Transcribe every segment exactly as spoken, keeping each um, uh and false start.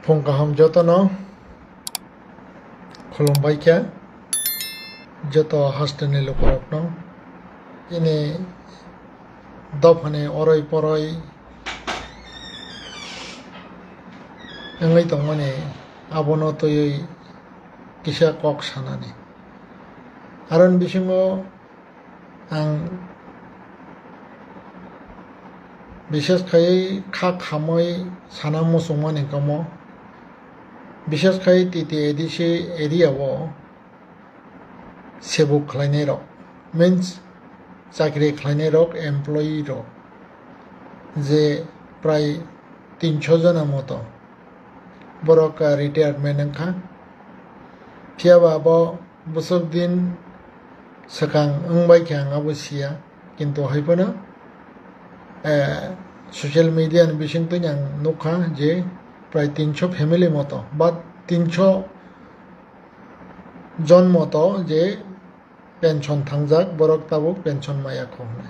Phung kaham jotono khulumbai kha, joto hasteni lukurokno. Chini dophani oroi poroi wngwi tongmani abono twiwi kisa kok sanani. Aroni bisingo ang bishes khaiwi kha khamwi sana muchungmani komo, bishes khai T T A D C area o sebuk khlainai rok, means chakri khlainai rok, employee rok, je prai tinso jona moto borok, ah, retirement wngkha. Phiyaba abo bwswk din swkang wngbai khe ang abo siya, kintu hai phano, eh, social media ni bisingtwi ang nukha je prai tinso family moto ba tinso jon moto je pension thangjak, borok tabuk pension maya kho hwnwi.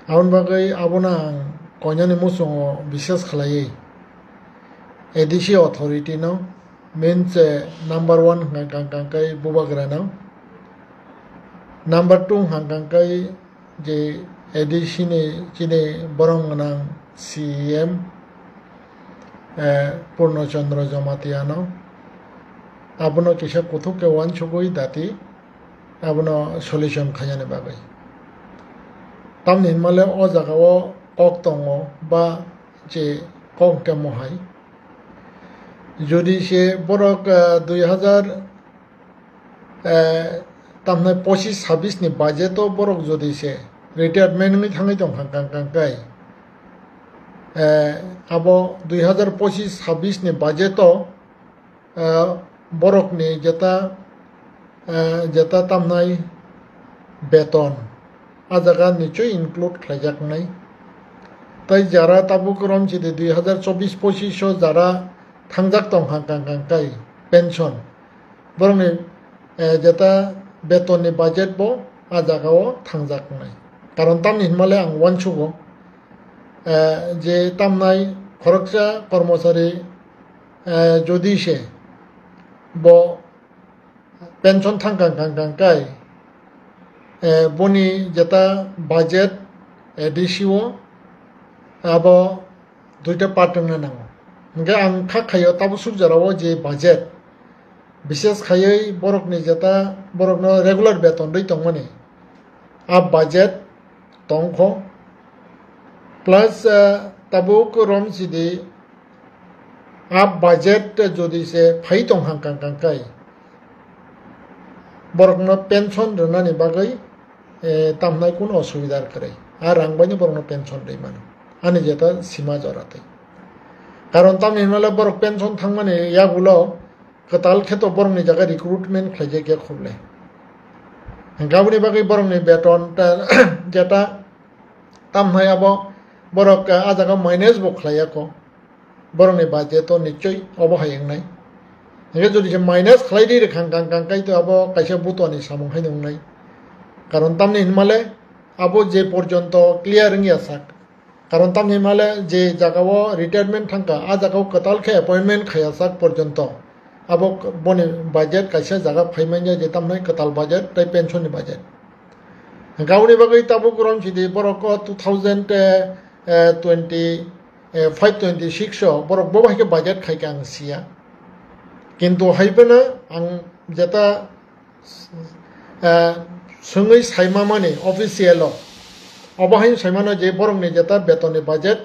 Aboni bagwi abono ang koinani muchungo bishes khlaiwi A D C authority no, means, eh, number one hwnkha kang kang kai bubagra no, number two hwnkha kang kai je A D C ni chini borom gwnang C E M, eh, Purno Chandra Jamatia no, abono kisa kuthuk khe uansugwi dati abono solution khainani bagwi. Tamni hinmale o jaga o kok tongo ba je kok hwnkhe mohai. Jodi se borok, eh, dui hazar, eh, tamhnai pochis sabis ni budget o borok jodi se retirement wngwi thangwi tongkha kang kang kai, eh, abo dui hazar pochis sabis ni budget o, eh, borok ni jeta, eh, jeta tamhnai beton a jaga nichoi include khlaijaknai. Tai jara tabuk romchidi dui hazar chobis pochis o jara thangjak tongkha kang kang kai pension. Borokni, eh, jeta betonni budget bo a jaga o thangjak wngnai. Karon tamni hinmale ang uansugo, eh, je tamnai khoroksa kormochari, eh, jodi se bo pension thang kang kang kang kai, eh, boni jeta budget A D C o abo duita part wngna nango. Hingke ang kha khaio tabo suk jora o je budget, bises khaioi borokni jeta borokno regular beton rwi tongmani a budget tongkho, plus, eh, tabuk romchidi a budget jodi se phai tongkha kang kang kai borokno pension rwnani bagwi, eh, tamhnai kunu osubida kwrwi, a rang baino borokno pension rwi mano ani jeta sima jora twi. Karon tamni hinmale borok pension thangmani yagulo kwtal khe to borokni jaga recruitment khlaijak ya khuble. Hingke aboni bagwi borokni beton ta, jeta tamhnai abo borok, ah, a jaga minus bo khlai ya kho. Borokni budget o nichoi obo hai wngnai. Hingke jodi se minus khlai di rwkha kang kang kai to abo kaisa butoni samung hai wngnai. Karon tamni hinmale abo je porjonto clear wngya sak. Karon tamni hinmale je jaga o retirement thangkha, a jaga o kwtal khe appointment khaiya sak porjonto abo k-, boni budget kaisa jaga phai manya je tamhnai kwtal budget tei pension ni budget. Hingke aboni bagwi tabuk romchidi borok o two thousand, eh, eh, twenty, eh, five twenty six o borok bo bai khe budget khai kha ang siya. Kintu hai phano ang jeta, eh, swngwi saimamani official o, obo hai saimano je borokni jeta betonni budget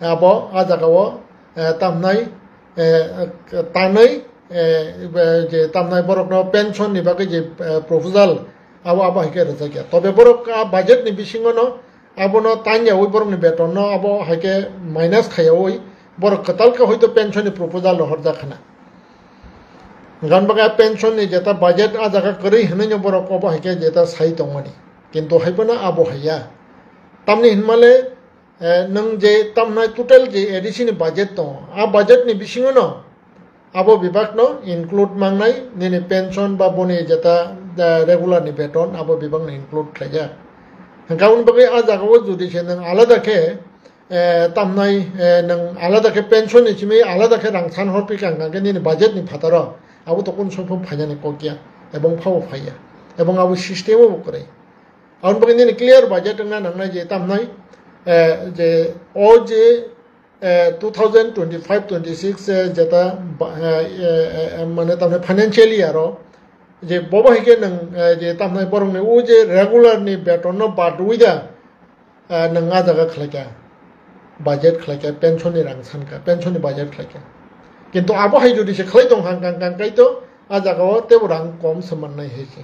abo a jaga o, eh, tamnai, eh, tanwi, eh, je tamnai borokno pension ni bagwi je, eh, proposal abo, abo hai khe rwjak ya. Tobe borok a budget ni bisingo no abono tangyawi borokni betonno abo hai khe minus khaiyawi borok kwtal khe hoito pension ni proposal rohorjak khna. Gan baga pension ni jeta budget a jaga kwrwi hwnwi no borok obo hai khe jeta sai tongmani. Kintu hai phano abo hai ya. Tamni hinmale, eh, nwng je tamnai total je A D C ni budget tongo, a budget ni bisingo no abo bibak no include mangnai, nini pension ba boni jeta, eh, regular ni beton abo bibak no include khlaijak. Hingke aboni bagwi a jaga o jodi se nwng alada khe eh, tamnai, eh, nwng alada khe pension ni simi alada khe rang san hor pi kang kang khe nini budget ni phataro abo to kun song phainani kok ya, ebong phao phaiya, ebong abo system o bo kwrwi. Aboni bagwi nini clear budget wngna nangnai je tamnai, eh, je o je, eh, two thousand twenty-five twenty-six, eh, jeta ba-, eh, eh, eh, mane tamnai financial year o je bobo hai khe nwng, eh, je tamnai borokni o je regular ni beton no badwi da, eh, nwng a jaga khlaikha, budget khlaikha, pension ni rang sankha, pension ni budget khlaikha. Kintu abo hai jodi se khlai tong hang kang kang kai to a jaga o tebo rang kom se mannai hai se.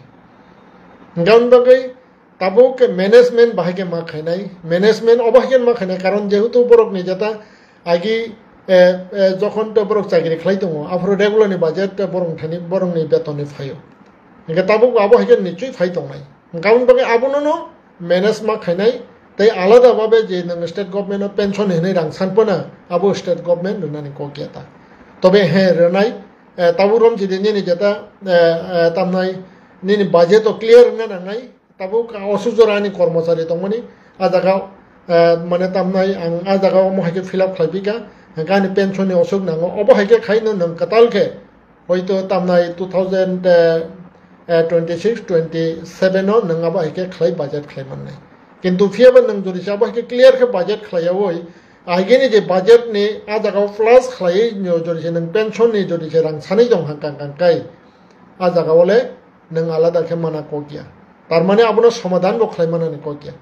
Hingkhe aboni bagwi tabuk khe management bahai khe ma khainai, management obo hai khe ma khainai, karon jehetu borok ni jeta agi, eh, eh, jokhon to borok chakri khlai tongo, aphuru regular ni budget to borok thani, borok ni beton ni phaio. Hingkhe tabuk abo hai khe nichoi phai tongnai. Hingkhe aboni bagwi abono no manage ma khainai, tei alada babe je nwng state government no pension hinwi rang san phano, abo state government rwnani kok ya ta. Tobe he rwnai, eh, tabuk rom chidi nini jeta, eh, eh, tamnai nini budget o clear wngna nangnai, tabuk osuk jora ani kormochari tongmani, a jaga, eh, mane tamnai ang a jaga omo hai khe fill up khlai phi kha, hingkhe ani pension ni osuk nango, obo hai khe khai no nwng kwtal khe, hoito tamnai two thousand twenty-six twenty-seven o nwng abo hai khe khlai budget khlai mannai. Kintu phiya ba nwng jodi se abo hai khe clear khe budget khlai yawi, agini je budget ni a jaga o plus khlaiwi nw jodi se nwng pension ni jodi se rang sanwi tong hang kang kang kai, a jaga o le nwng alada khe mana kok ya. Tar mane abono somadhan bo khlai manani kok ya.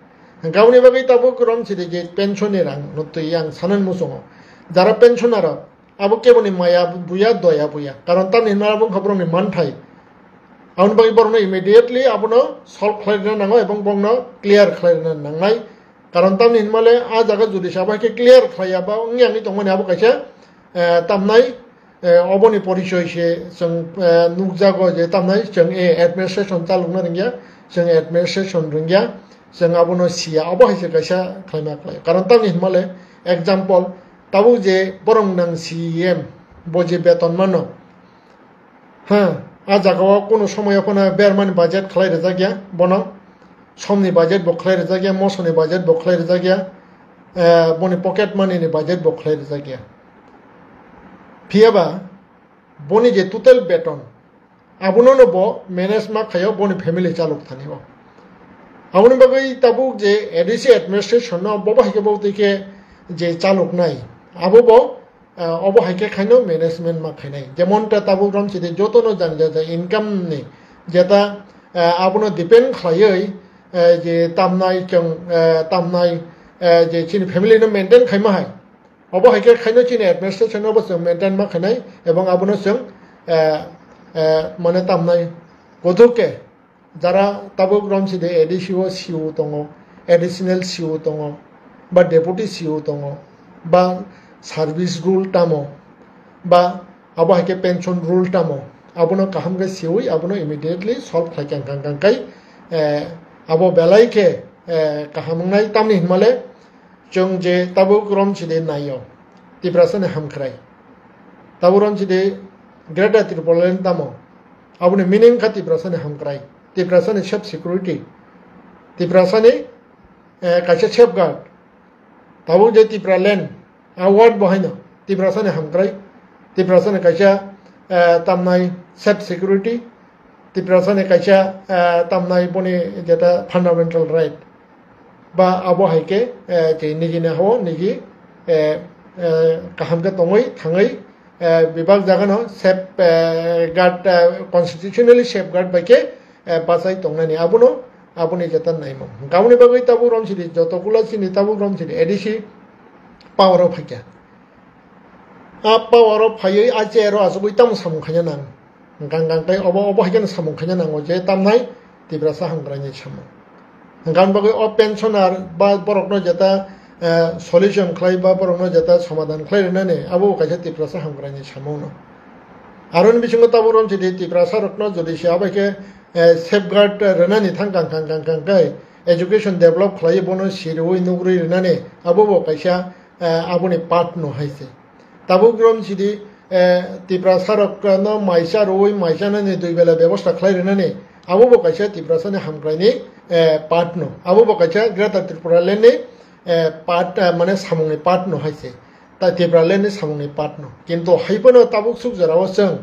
Hingkhe aboni bagwi tabuk rom chidi je pension ni rang no twi ang sanani muchungo. Jara pensioner rok, abo keboni maya buya, doya buya. Karon tamni hwnba abo wngkha borokni manthai. Aboni bagwi borokno immediately abono solve khlai rwna nango ebong borokno clear khlai rwna nangnai. Karon tamni hwnba le a jaga jodi se abo hai khe clear khlai ya ba wngya wngwi tongmani abo kaisa, eh, tamnai, eh, oboni porichoi se chwng, eh, nukjago je tamnai chwng, eh, administration chalokna rwngya, chwng administration rwngya, chwng abono siya, abo hai se kaisa khlaima khlai. Karon tamni hwnba le example, tabuk je borok nang C E M, bo je beton mano, ha, a jaga o kunu somoy o phano bermani budget khlai rwjak ya bono, somni budget bo khlai rwjak ya, mosoni budget bo khlai rwjak ya, eh, boni pocket money ni budget bo khlai rwjak ya. Phiya ba boni je total beton, abono no bo manage ma khaio boni family chalok thani o. Aboni bagwi tabuk je A D C administration no bo bahai khe bo twi khe je chalok nai, abo bo, ah, obo hai khe khaino management ma khainai. Jemon ta tabuk rom chidi joto no jang jang jang income ni jeta, ah, abono depend khlaiwi, eh, je tamnai chwng, eh, tamnai, eh, je chini family no maintain khaima hai. Obo hai khe khaino chini administration no bo chwng maintain ma khainai, ebong abono chwng, eh, eh, mane tamnai. Kothok khe jara tabuk rom chidi A D C o C E O tongo, additional C E O tongo, ba deputy C E O tongo, ba service rule tamo, ba abo hai khe pension rule tamo, abono kaham khe siwi abono immediately solve khlai kang kang kang kai, eh, abo belai khe, eh, kaham wngnai. Tamni hwnmale chwng je tabuk rom chidi naio, Tiprasani hamkrai, tabuk rom chidi Greater Tipraland tamo, aboni meaning kha Tiprasani hamkrai, Tiprasani self security, Tiprasani, eh, kaisa safeguard. Tabuk je Tipraland, a word bo haino Tiprasani hamkrai, Tiprasani kaisa, eh, tamnai self security, Tiprasani kaisa, eh, tamnai boni jeta fundamental right. Ba abo hai khe, eh, je nijini hao niji, eh, eh, kaham khe tongwi thangwi, eh, bebak jagano safe, eh, guard, eh, constitutionally safeguard bai khe, eh, bachai tongnani abono, aboni jeta naimung. Hwnkhe aboni bagwi tabuk rom chidi joto kula chini tabuk rom chidi A D C power o phaikha. A power o phaiwi a chair o achugwi tamo samung khaina nang. Hwnkhe hwnkhe obo, obo hai kheno samung khaina nango je tamnai Tiprasa hamkraini samung. Hwnkhe aboni bagwi o pensioner ba borokno jeta, eh, solution khlai ba borokno jeta somadhan khlai rwnani abo kaisa Tiprasa hamkraini samung no. Aroni bisingo tabuk rom chidi Tiprasa rokno jodi se abai khe, eh, safeguard rwnani thang kang kang kang kang kai education develop khlai bono sirwi nugri rwnani abo bo kaisa, eh, aboni part no hai se. Tabuk rom chidi, eh, Tiprasa rokno maisa rwi maisa nani dui bela bebosta khlai rwnani abo bo kaisa Tiprasani hamkraini, eh, part no. Abo bo kaisa Greater Tripura Land ni eh, part, eh, mane samungni part no hai se. Ta Tipraland ni samungni part no. Kintu hai phano tabuk suk jora o chwng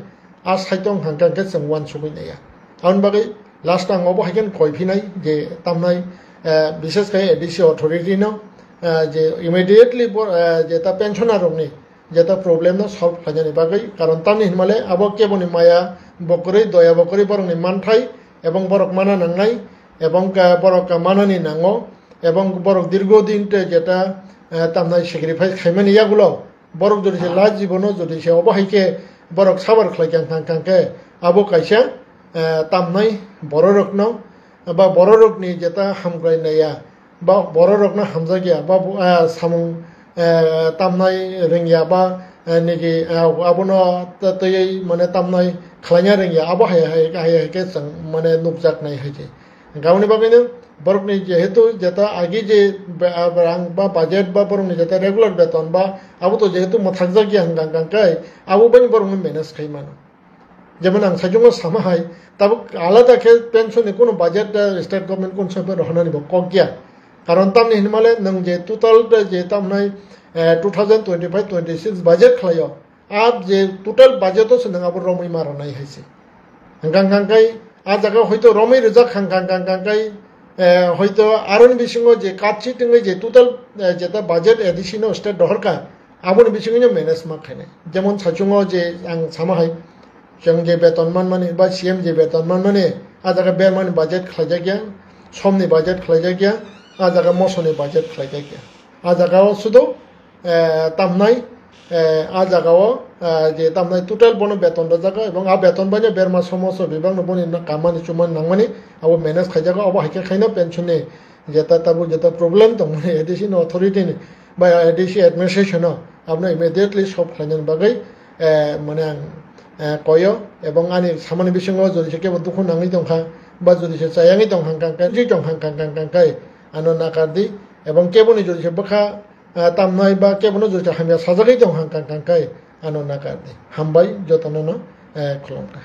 a side tong hang kang khe chwng uansugwi naiya. Aboni bagwi last ang obo hai khe koi phinai je tamnai, eh, bishes khe A D C authority no, eh, je immediately bo, eh, je ta pensioner rokni je ta problem no solve khlainani bagwi, karon tamni hinmale abo keboni maya bokorwi, doya bokorwi borokni manthai ebong borok mana nangnai ebong ka, borok ka manani nango ebong borok dirgo din te je ta, eh, tamnai sacrifice khaimani yagulo borok jodi se last jibono jodi se obo hai khe borok sabar khlai kang kang kang khe abo kaisa, eh, tamnai bororokno ba bororokni je ta hamkrai naiya ba bororokno hamjakya ba bo, ah, samung, eh, tamnai rwngya ba, eh, nigi, ah, abono twi mane tamnai khlaina rwngya abo hai hai hai hai khe chwng mane nukjaknai hai khe. Hwnkhe aboni bagwino borokni jehetu jeta agi je ba, ah, rang ba budget ba borokni jeta regular beton ba abo to jehetu mwthakjakya hwnkha hwnkha khe abo bai borokno manage khai mano. Jemon ang saichungo sama hai, tabuk alada khe pension ni kunu budget da state government kunu soipai rohornani bo kok ya. Karon tamni hinmale nwng je total da je tamnai, eh, two thousand twenty-five twenty-six budget khlaio, a je total budget o se nwng abo romwi ma rwnai hai se. Hwnkha hwnkha khe a jaga hoito romwi rijak hwnkha hwnkha khe, eh, hoito aroni bisingo je kapchi tengwi je total, eh, jeta budget A D C no state dohorkha, aboni bisingo manage ma khainai. Jemon saichungo je ang sama hai, chwng je beton manmani ba C M je beton manmani, a jaga bermani budget khlaijakya, somni budget khlaijakya, a jaga mosoni budget khlaijakya. A jaga o sudu, eh, tamnai, eh, a jaga o, eh, je tamnai total bono beton rwjago ebong a beton baino berma somoso bibakno boni na-, kamani chumani nangmani abo manage khaijago, abo hai khe khaino pension ni jeta tabuk jeta problem tongmani A D C ni authority ni ba A D C administration no abono immediately solve khlainani bagwi, eh, mane ang, eh, koyo ebong ani samani bisingo jodi se kebo dukhu nangwi tongkha ba jodi se chayangwi tongkha hwnkha hwnkhe, tongkha hwnkha hwnkha hwnkhe ano nakardi ebong keboni jodi se bwkha, eh, tamnai ba kebono jodi se hamya sajagwi tongkha hwnkha hwnkhe ano nakardi. Hambai jotono no, eh, khulumkha.